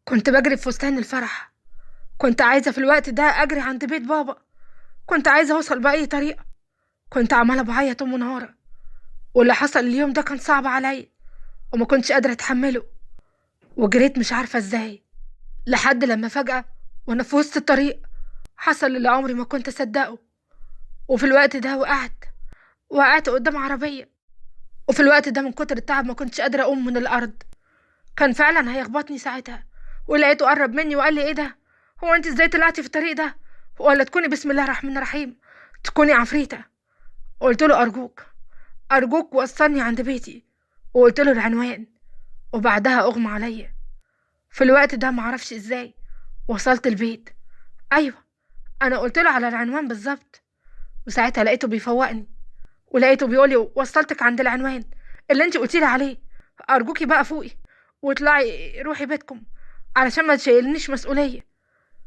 كنت بجري في فستان الفرح، كنت عايزة في الوقت ده أجري عند بيت بابا، كنت عايزة أوصل بأي طريقة. كنت عمالة بعيط ومنهارة، واللي حصل اليوم ده كان صعب عليا وما كنتش قادرة أتحمله، وجريت مش عارفة إزاي، لحد لما فجأة وأنا في وسط الطريق حصل اللي عمري ما كنت أصدقه. وفي الوقت ده وقعت قدام عربية، وفي الوقت ده من كتر التعب ما كنتش قادرة أقوم من الأرض. كان فعلا هيخبطني ساعتها، ولقيته قرب مني وقال لي إيه ده، هو أنت إزاي طلعتي في الطريق ده؟ ولا تكوني بسم الله الرحمن الرحيم تكوني عفريتة. قلت له أرجوك أرجوك وصلني عند بيتي، وقلت له العنوان، وبعدها أغمى عليا. في الوقت ده معرفش إزاي وصلت البيت. أيوة أنا قلت له على العنوان بالظبط، وساعتها لقيته بيفوقني، ولقيته بيقولي وصلتك عند العنوان اللي انت قلتيلي عليه، أرجوكي بقى فوقي واطلعي روحي بيتكم علشان ما تشيلنيش مسؤولية،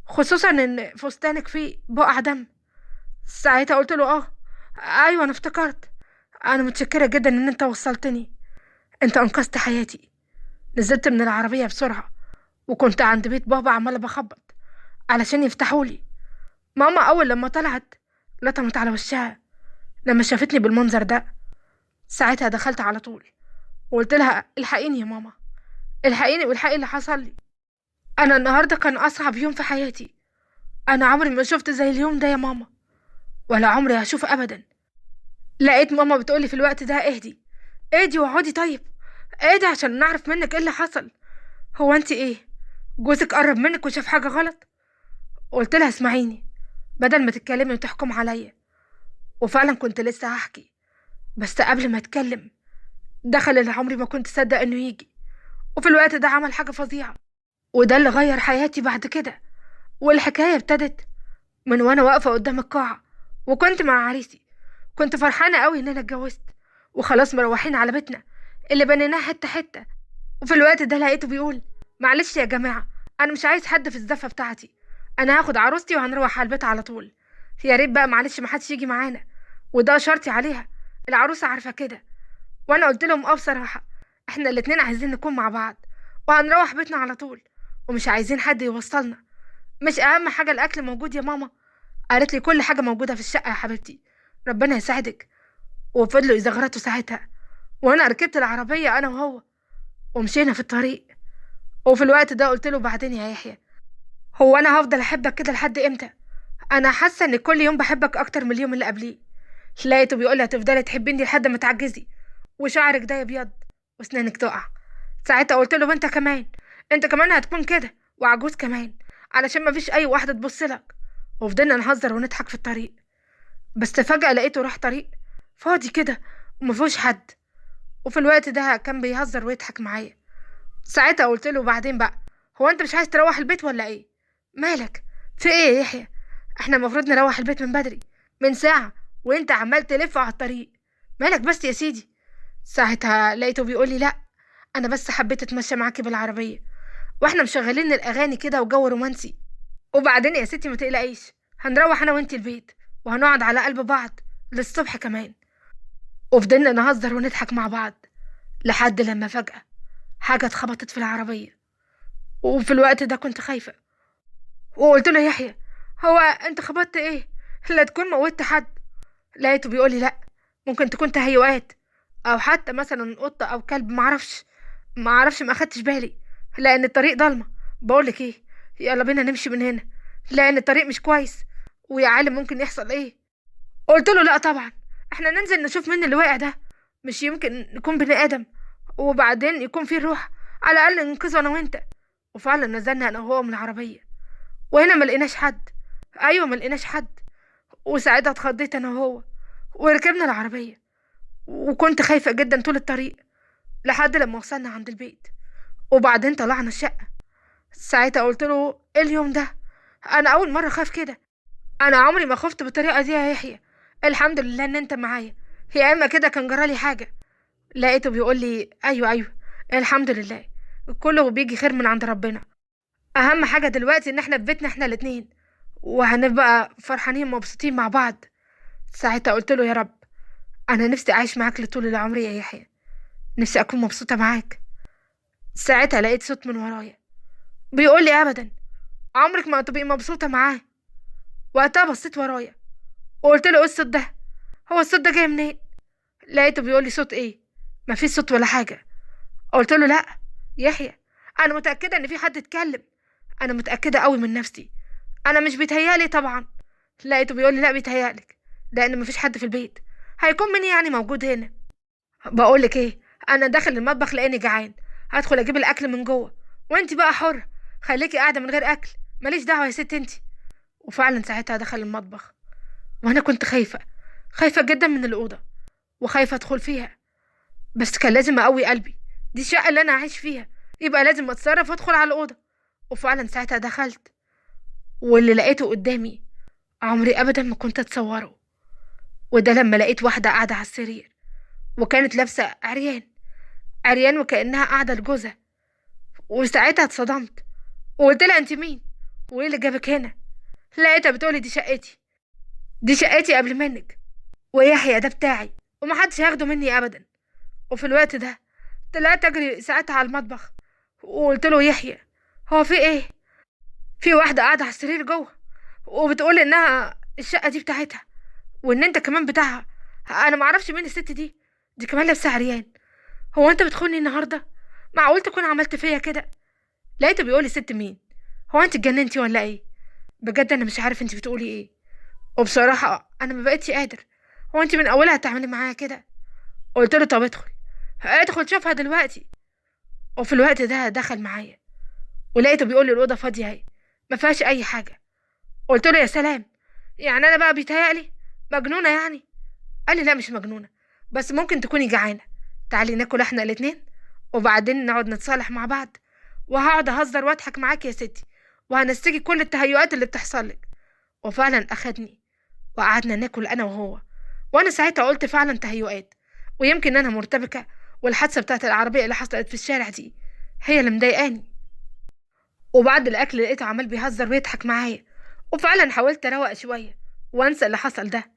خصوصا ان فستانك فيه بقع دم. ساعتها قلت له اه ايوه انا افتكرت، انا متشكرة جدا ان انت وصلتني، انت انقذت حياتي. نزلت من العربية بسرعة وكنت عند بيت بابا عمالة بخبط علشان يفتحولي. ماما اول لما طلعت لطمت على وشها لما شافتني بالمنظر ده. ساعتها دخلت على طول وقلت لها الحقيني يا ماما، الحقيني والحقي اللي حصل لي، انا النهارده كان اصعب يوم في حياتي، انا عمري ما شفت زي اليوم ده يا ماما، ولا عمري هشوف ابدا. لقيت ماما بتقولي في الوقت ده اهدي اهدي واقعدي، طيب اهدي عشان نعرف منك ايه اللي حصل، هو انت ايه جوزك قرب منك وشاف حاجه غلط؟ قلت لها اسمعيني بدل ما تتكلمي وتحكم عليا. وفعلا كنت لسه هحكي، بس قبل ما اتكلم دخل اللي عمري ما كنت صدق انه يجي، وفي الوقت ده عمل حاجه فظيعه، وده اللي غير حياتي بعد كده. والحكايه ابتدت من وانا واقفه قدام القاعه، وكنت مع عريسي، كنت فرحانه قوي ان انا اتجوزت وخلاص مروحين على بيتنا اللي بنيناه حته حته. وفي الوقت ده لقيته بيقول معلش يا جماعه انا مش عايز حد في الزفه بتاعتي، انا هاخد عروستي وهنروح على البيت على طول، يا ريت بقى معلش ما حدش يجي معانا، وده شرطي عليها، العروسه عارفه كده. وانا قلت لهم اه بصراحه احنا الاتنين عايزين نكون مع بعض وهنروح بيتنا على طول ومش عايزين حد يوصلنا، مش اهم حاجه الاكل موجود يا ماما؟ قالت لي كل حاجه موجوده في الشقه يا حبيبتي، ربنا يساعدك. وفضلوا يزغرطوا ساعتها، وانا ركبت العربيه انا وهو ومشينا في الطريق. وفي الوقت ده قلت له بعدين يا يحيى، هو انا هفضل احبك كده لحد امتى؟ انا حاسه ان كل يوم بحبك اكتر من اليوم اللي قبليه. لقيته بيقول لي هتفضلي تحبيني لحد ما تعجزي وشعرك ده يبيض واسنانك تقع. ساعتها قلت له وانت كمان، انت كمان هتكون كده وعجوز كمان، علشان ما فيش اي واحده تبص لك. وفضلنا نهزر ونضحك في الطريق، بس فجأة لقيته راح طريق فاضي كده ومفيهوش حد، وفي الوقت ده كان بيهزر ويضحك معايا. ساعتها قلت له بعدين بقى هو انت مش عايز تروح البيت ولا ايه؟ مالك في ايه يا يحيى؟ احنا المفروض نروح البيت من بدري من ساعة وانت عمال تلف على الطريق، مالك بس يا سيدي؟ ساعتها لقيته بيقول لي لا انا بس حبيت اتمشى معاكي بالعربية واحنا مشغلين الاغاني كده وجو رومانسي، وبعدين يا ستي ما تقلقيش هنروح انا وانتي البيت وهنقعد على قلب بعض للصبح كمان. وفضلنا نهزر ونضحك مع بعض لحد لما فجأة حاجة اتخبطت في العربية، وفي الوقت ده كنت خايفة وقلت له يحيى هو انت خبطت ايه؟ لا تكون موتت حد. لقيته بيقولي لا ممكن تكون تهيؤات او حتى مثلا قطة او كلب، معرفش ما اخدتش بالي لان الطريق ضلمة. بقولك ايه يلا بينا نمشي من هنا لان الطريق مش كويس ويا عالم ممكن يحصل ايه. قلت له لا طبعا احنا ننزل نشوف مين اللي واقع ده، مش يمكن يكون بني ادم وبعدين يكون فيه روح، على الاقل ننقذه انا وانت. وفعلا نزلنا انا وهو من العربيه وهنا ما لقيناش حد، ايوه ما لقيناش حد. وساعتها اتخضيت انا وهو وركبنا العربيه، وكنت خايفه جدا طول الطريق لحد لما وصلنا عند البيت وبعدين طلعنا الشقه. ساعتها قلت له ايه اليوم ده؟ انا اول مره اخاف كده، انا عمري ما خفت بالطريقه دي يا يحيى، الحمد لله ان انت معايا، يا اما كده كان جرالي حاجه. لقيته بيقول لي ايوه الحمد لله كله بيجي خير من عند ربنا، اهم حاجه دلوقتي ان احنا في بيتنا احنا الاتنين وهنبقى فرحانين مبسوطين مع بعض. ساعتها قلت له يا رب انا نفسي اعيش معاك لطول العمر يا يحيى، نفسي اكون مبسوطه معاك. ساعتها لقيت صوت من ورايا بيقول لي ابدا عمرك ما هتبقي مبسوطة معاه. وقتها بصيت ورايا وقلت له ايه الصوت ده؟ هو الصوت ده جاي منين؟ لقيته بيقول لي صوت ايه؟ مفيش صوت ولا حاجة. قلت له لا يحيى، انا متاكدة ان في حد اتكلم، انا متاكدة قوي من نفسي، انا مش بيتهيالي طبعا. لقيته بيقول لي لا بيتهيالك، لان مفيش حد في البيت، هيكون مين يعني موجود هنا؟ بقولك ايه، انا داخل المطبخ لاني جعان، هدخل اجيب الاكل من جوه، وانت بقى حره، خليكي قاعدة من غير اكل، ماليش دعوه يا ست انت. وفعلا ساعتها دخل المطبخ، وانا كنت خايفة، خايفة جدا من الاوضة وخايفة ادخل فيها، بس كان لازم اقوي قلبي، دي الشقة اللي انا عايش فيها، يبقى لازم اتصرف وادخل على الاوضة. وفعلا ساعتها دخلت، واللي لقيته قدامي عمري ابدا ما كنت اتصوره. وده لما لقيت واحدة قاعدة على السرير، وكانت لابسه عريان عريان وكانها قاعدة لجوزها. وساعتها اتصدمت وقلت لها انت مين وايه اللي جابك هنا؟ لقيتها بتقولي دي شقتي، دي شقتي قبل منك، ويحيى ده بتاعي ومحدش هياخده مني ابدا. وفي الوقت ده طلعت اجري ساعتها على المطبخ وقلت له يحيى هو في ايه؟ في واحدة قاعدة على السرير جوه وبتقول انها الشقة دي بتاعتها وان انت كمان بتاعها، انا معرفش مين الست دي، دي كمان لابسه عريان، هو انت بتخوني النهارده؟ معقول تكون عملت فيا كده؟ لقيته بيقولي ست مين؟ هو انت اتجننتي ولا ايه؟ بجد انا مش عارف انت بتقولي ايه، وبصراحة انا ما بقتش قادر، هو انت من اولها هتعملي معايا كده؟ قلت له طب ادخل ادخل شوفها دلوقتي. وفي الوقت ده دخل معايا ولقيته بيقول لي الاوضة فاضية اهي ما فيهاش اي حاجة. قلت له يا سلام، يعني انا بقى بيتهيألي مجنونة يعني؟ قال لي لا مش مجنونة، بس ممكن تكوني جعانة، تعالي ناكل احنا الاتنين وبعدين نقعد نتصالح مع بعض، وهقعد اهزر واضحك معاك يا ستي، وهنسيكي كل التهيؤات اللي بتحصل لك. وفعلا اخدني وقعدنا ناكل انا وهو، وانا ساعتها قلت فعلا تهيؤات، ويمكن انا مرتبكه والحادثه بتاعت العربية اللي حصلت في الشارع دي هي اللي مضايقاني. وبعد الاكل لقيته عمال بيهزر ويضحك معايا، وفعلا حاولت اروق شوية وانسى اللي حصل ده.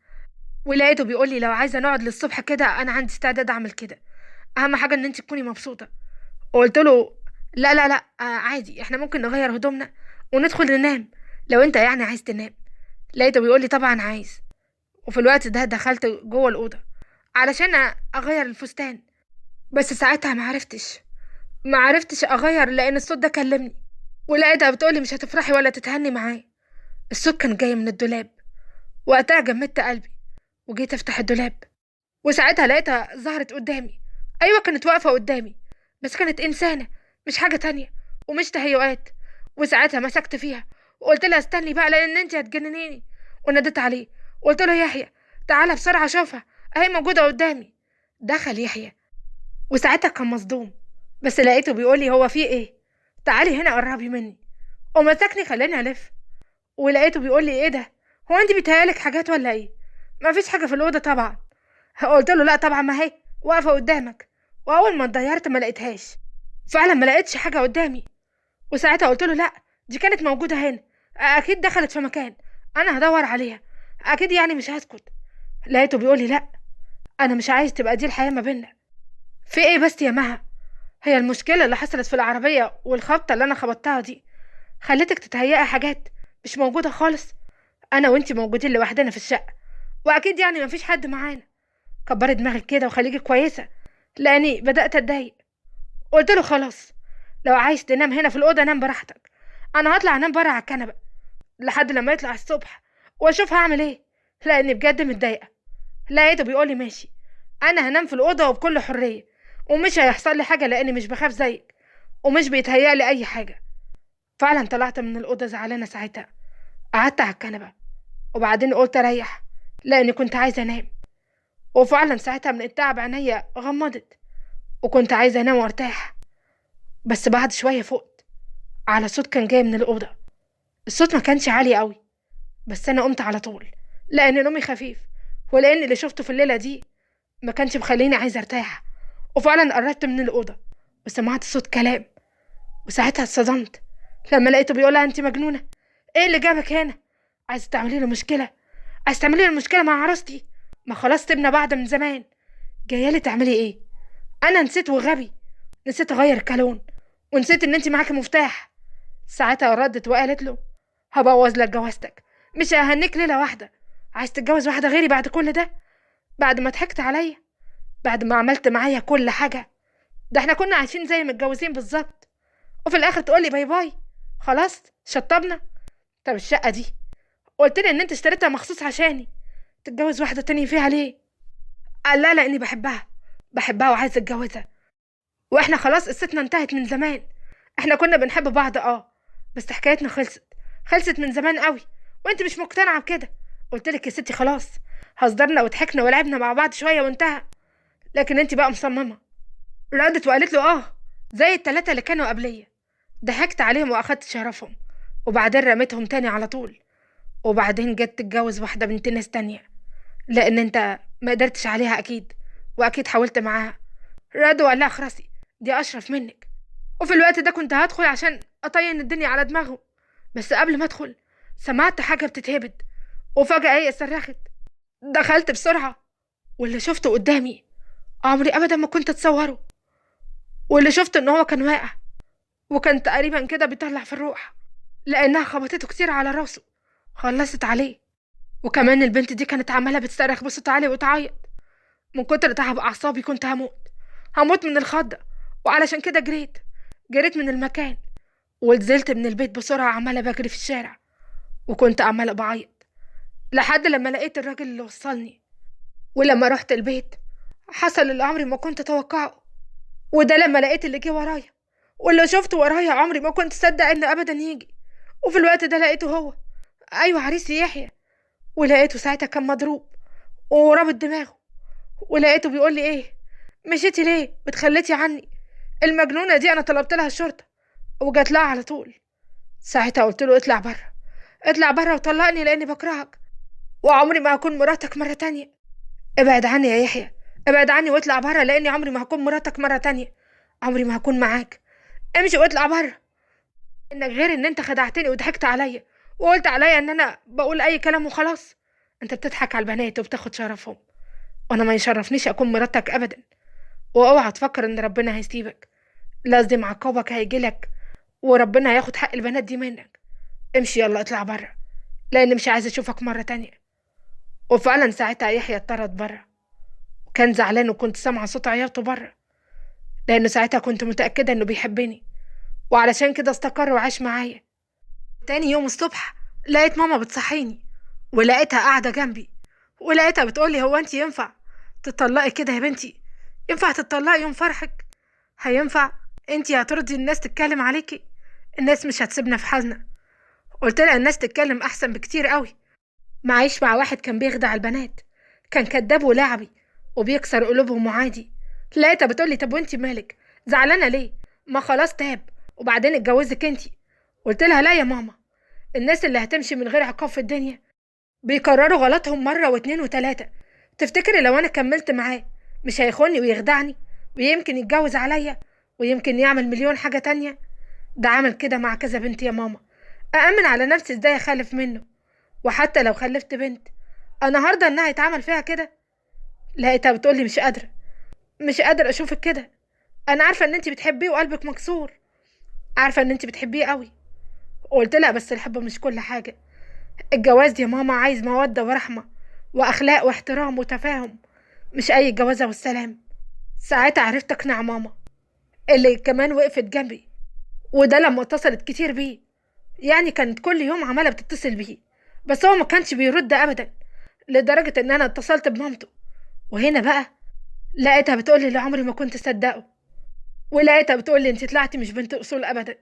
ولقيته بيقول لي لو عايزه نقعد للصبح كده انا عندي استعداد اعمل كده، اهم حاجة ان انت تكوني مبسوطة. وقلت له لا لا لا عادي، احنا ممكن نغير هدومنا وندخل ننام لو انت يعني عايز تنام. لقيته بيقول لي طبعا عايز. وفي الوقت ده دخلت جوه الاوضة علشان اغير الفستان، بس ساعتها ما عرفتش اغير لان الصوت ده كلمني، ولقيتها بتقولي مش هتفرحي ولا تتهني معاه. الصوت كان جاي من الدولاب. وقتها جمدت قلبي وجيت افتح الدولاب، وساعتها لقيتها ظهرت قدامي. ايوه كانت واقفة قدامي، بس كانت انسانه مش حاجة تانية ومش تهيؤات. وساعتها مسكت فيها وقلت لها استني بقى لان انت هتجننيني، وناديت عليه وقلت له يحيى تعالى بسرعة شوفها اهي موجودة قدامي. دخل يحيى وساعتها كان مصدوم، بس لقيته بيقولي هو في ايه؟ تعالي هنا قربي مني، ومسكني خلاني الف. ولقيته بيقولي ايه ده؟ هو انت بيتهيألك حاجات ولا ايه؟ مفيش حاجة في الاوضة طبعا. قلت له لا طبعا ما هي واقفة قدامك. واول ما اتضيرت ما لقيتهاش، فعلا ما لقيتش حاجة قدامي. وساعتها قلت له لا دي كانت موجودة هنا، اكيد دخلت في مكان، انا هدور عليها اكيد يعني مش هسكت. لقيته بيقولي لا انا مش عايز تبقى دي الحياة ما بينا. في ايه بس يا مها؟ هي المشكلة اللي حصلت في العربية والخبطه اللي انا خبطتها دي خلتك تتهيئي حاجات مش موجودة خالص. انا وانتي موجودين لوحدنا في الشقة واكيد يعني مفيش حد معانا. كبري دماغك كده وخليكي كويسة لاني بدات اتضايق. قلت له خلاص لو عايز تنام هنا في الاوضة نام براحتك، انا هطلع انام بره على الكنبة لحد لما يطلع الصبح واشوف هعمل ايه لاني بجد متضايقة. لقيته بيقولي ماشي انا هنام في الاوضة وبكل حرية ومش هيحصل لي حاجة لاني مش بخاف زيك ومش بيتهيألي اي حاجة. فعلا طلعت من الاوضة زعلانة ساعتها، قعدت على الكنبة وبعدين قلت اريح لاني كنت عايزه انام. وفعلا ساعتها من التعب عينيا غمضت وكنت عايزه انام وارتاح. بس بعد شوية فقت على صوت كان جاي من الاوضة. الصوت ما كانش عالي قوي، بس انا قمت على طول لان نومي خفيف ولان اللي شفته في الليلة دي ما كانش مخليني عايزه ارتاح. وفعلا قربت من الاوضة وسمعت صوت كلام، وساعتها اتصدمت لما لقيته بيقولها انت مجنونة، ايه اللي جابك هنا؟ عايزه تعملي له مشكلة؟ عايزه تعملي له مشكلة مع عروستي؟ ما خلاص سيبنا بعض من زمان، جاية لي تعملي ايه؟ انا نسيت وغبي، نسيت اغير كالون ونسيت ان انت معاكي مفتاح. ساعتها ردت وقالت له هبوظ لك جوازتك، مش ههنيك ليلة واحدة، عايز تتجوز واحدة غيري بعد كل ده؟ بعد ما ضحكت عليا، بعد ما عملت معايا كل حاجة، ده احنا كنا عايشين زي متجوزين بالظبط، وفي الاخر تقولي bye bye خلاص شطبنا. طب الشقة دي قلت لي ان انت اشتريتها مخصوص عشاني، تتجوز واحدة تانية فيها ليه؟ قال لا لاني بحبها، بحبها وعايز اتجوزها، واحنا خلاص قصتنا انتهت من زمان، احنا كنا بنحب بعض بس حكايتنا خلصت من زمان قوي، وانت مش مقتنعة بكده. قلت لك يا ستي خلاص هزرنا وضحكنا ولعبنا مع بعض شوية وانتهى، لكن انت بقى مصممة. ردت وقالت له زي التلاتة اللي كانوا قبلية، ضحكت عليهم واخدت شرفهم وبعدين رميتهم تاني على طول، وبعدين جت تتجوز واحدة بنت ناس تانية لان انت ما قدرتش عليها اكيد، واكيد حاولت معاها. رد وقال لها اخرسي دي اشرف منك. وفي الوقت ده كنت هدخل عشان اطين الدنيا على دماغه، بس قبل ما ادخل سمعت حاجة بتتهبد، وفجأة هي صرخت. دخلت بسرعة واللي شفته قدامي عمري ابدا ما كنت اتصوره، واللي شفته ان هو كان واقع وكان تقريبا كده بيطلع في الروح، لانها خبطته كتير على راسه خلصت عليه. وكمان البنت دي كانت عمالة بتصرخ بصوت عالي وتعيط، من كتر تعب اعصابي كنت هموت من الخضة، وعلشان كده جريت من المكان ونزلت من البيت بسرعة، عمالة بجري في الشارع وكنت عمالة بعيط لحد لما لقيت الراجل اللي وصلني. ولما رحت البيت حصل اللي عمري ما كنت اتوقعه، وده لما لقيت اللي جه ورايا واللي شفته ورايا عمري ما كنت اصدق انه ابدا يجي. وفي الوقت ده لقيته هو، ايوه عريسي يحيى، ولقيته ساعتها كان مضروب ورابط دماغه، ولقيته بيقول لي ايه مشيتي ليه وتخليتي عني المجنونة دي، انا طلبت لها الشرطة وجات لها على طول. ساعتها قلت له اطلع بره، اطلع بره وطلقني لاني بكرهك وعمري ما هكون مراتك مرة تانية، ابعد عني يا يحيى، ابعد عني واطلع بره لاني عمري ما هكون مراتك مرة تانية، عمري ما هكون معاك، امشي واطلع بره، انك غير ان انت خدعتني وضحكت عليا وقلت عليا ان انا بقول اي كلام وخلاص، انت بتضحك على البنات وبتاخد شرفهم، وانا ما يشرفنيش اكون مراتك ابدا، واوعى تفكر ان ربنا هيسيبك، لازم عقابك هيجيلك وربنا هياخد حق البنات دي منك، امشي يلا اطلع بره لان مش عايزه اشوفك مرة تانية. وفعلا ساعتها يحيى اتطرد بره وكان زعلان، وكنت سامعه صوت عياطه بره لانه ساعتها كنت متاكدة انه بيحبني، وعلشان كده استقر وعاش معايا. تاني يوم الصبح لقيت ماما بتصحيني، ولقيتها قاعدة جنبي، ولقيتها بتقولي هو انت ينفع تطلقي كده يا بنتي؟ ينفع تطلقي يوم فرحك؟ هينفع انت هترضي الناس تتكلم عليكي؟ الناس مش هتسيبنا في حالنا. قلت لها الناس تتكلم احسن بكتير قوي، معيش مع واحد كان بيخدع البنات، كان كداب ولعبي وبيكسر قلوبهم وعادي. لقيتها بتقولي طب وانت مالك زعلانة ليه؟ ما خلاص تاب وبعدين اتجوزك انتي. قلت لها لا يا ماما، الناس اللي هتمشي من غير عقاب في الدنيا بيكرروا غلطهم مرة واتنين وتلاتة، تفتكري لو انا كملت معاه مش هيخوني ويخدعني ويمكن يتجوز عليا ويمكن يعمل مليون حاجة تانية؟ ده عمل كده مع كذا بنت يا ماما، أأمن على نفسي ازاي اخلف منه؟ وحتى لو خلفت بنت انا هرضى انها يتعمل فيها كده؟ لقيتها بتقولي مش قادرة، مش قادرة اشوفك كده، انا عارفة ان انتي بتحبيه وقلبك مكسور، عارفة ان انتي بتحبيه قوي. قلت لها بس الحب مش كل حاجة، الجواز يا ماما عايز مودة ورحمة واخلاق واحترام وتفاهم، مش اي جوازة والسلام. ساعتها عرفت اقنع ماما اللي كمان وقفت جنبي، وده لما اتصلت كتير بيه، يعني كانت كل يوم عمالة بتتصل بيه بس هو ما كانش بيرد ابدا، لدرجة ان انا اتصلت بمامته. وهنا بقى لقيتها بتقولي اللي عمري ما كنت صدقه، ولقيتها بتقولي انت طلعتي مش بنت اصول ابدا،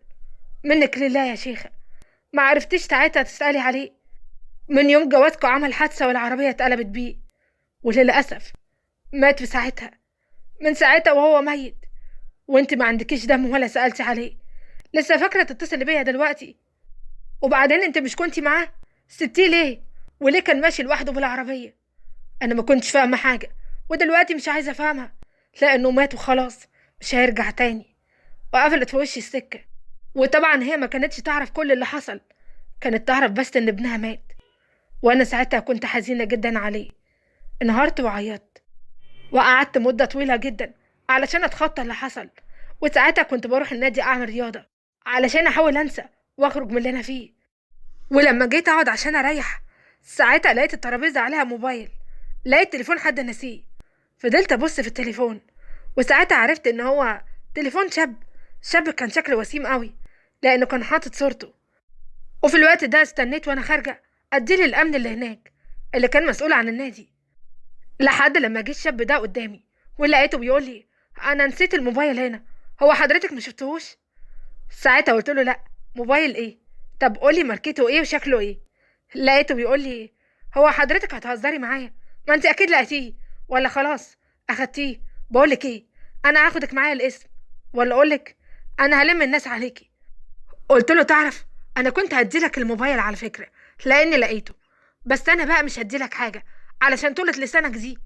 منك لله يا شيخة، ما عرفتيش ساعتها تسألي عليه، من يوم جوازكوا عمل حادثة والعربية اتقلبت بيه وللأسف مات في ساعتها، من ساعتها وهو ميت وانت ما عندكيش دم ولا سألتي عليه، لسه فاكرة تتصلي بيا دلوقتي؟ وبعدين انت مش كنتي معاه؟ سبتيه ليه؟ وليه كان ماشي لوحده بالعربية؟ انا ما كنتش فاهمة حاجة ودلوقتي مش عايزة افهمها، لانه مات وخلاص مش هيرجع تاني. وقفلت في وشي السكة. وطبعا هي ما كانتش تعرف كل اللي حصل، كانت تعرف بس ان ابنها مات، وانا ساعتها كنت حزينة جدا عليه، انهارت وعيطت وقعدت مدة طويلة جدا علشان اتخطى اللي حصل. وساعتها كنت بروح النادي اعمل رياضة علشان احاول انسى واخرج من اللي انا فيه. ولما جيت اقعد عشان اريح، ساعتها لقيت الترابيزة عليها موبايل، لقيت تليفون حد ناسيه. فضلت ابص في التليفون، وساعتها عرفت ان هو تليفون شاب، شاب كان شكله وسيم قوي لانه كان حاطط صورته. وفي الوقت ده استنيت وانا خارجه اديله الامن اللي هناك اللي كان مسؤول عن النادي، لحد لما جه الشاب ده قدامي ولقيته بيقول لي انا نسيت الموبايل هنا، هو حضرتك ما شفتهوش؟ ساعتها قلت له لا، موبايل ايه؟ طب قولي ماركته ايه وشكله ايه؟ لقيته بيقول لي هو حضرتك هتهزري معايا؟ ما انت اكيد لقيتيه ولا خلاص اخدتيه؟ بقولك ايه، انا هاخدك معايا الاسم ولا اقولك انا هلم الناس عليكي. قلت له تعرف انا كنت هديلك الموبايل على فكرة لاني لقيته، بس انا بقى مش هديلك حاجة علشان طولة لسانك دي.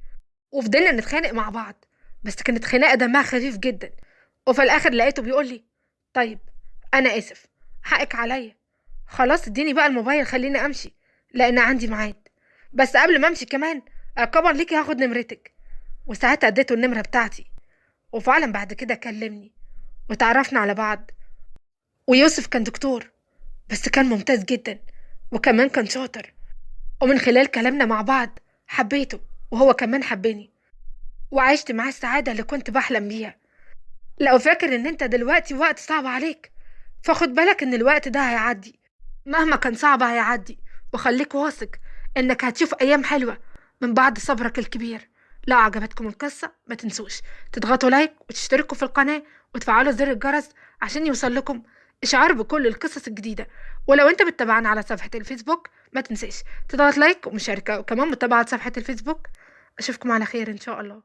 وفضلنا نتخانق مع بعض، بس كانت خناقه دمها خفيف جدا. وفي الاخر لقيته بيقول لي طيب انا اسف، حقك عليا، خلاص اديني بقى الموبايل خليني امشي لان عندي ميعاد، بس قبل ما امشي كمان عقابا ليكي هاخد نمرتك. وساعتها اديته النمرة بتاعتي، وفعلا بعد كده كلمني وتعرفنا على بعض. ويوسف كان دكتور بس كان ممتاز جدا، وكمان كان شاطر، ومن خلال كلامنا مع بعض حبيته وهو كمان حبني، وعشت معاه السعادة اللي كنت بحلم بيها. لو فاكر ان انت دلوقتي وقت صعب عليك، فخد بالك ان الوقت ده هيعدي، مهما كان صعب هيعدي، وخليك واثق انك هتشوف ايام حلوة من بعد صبرك الكبير. لو عجبتكم القصة ما تنسوش تضغطوا لايك وتشتركوا في القناة وتفعلوا زر الجرس عشان يوصل لكم إشعار بكل القصص الجديدة. ولو انت بتتابعنا على صفحة الفيسبوك ما تنساش تضغط لايك ومشاركة وكمان متابعة صفحة الفيسبوك. أشوفكم على خير إن شاء الله.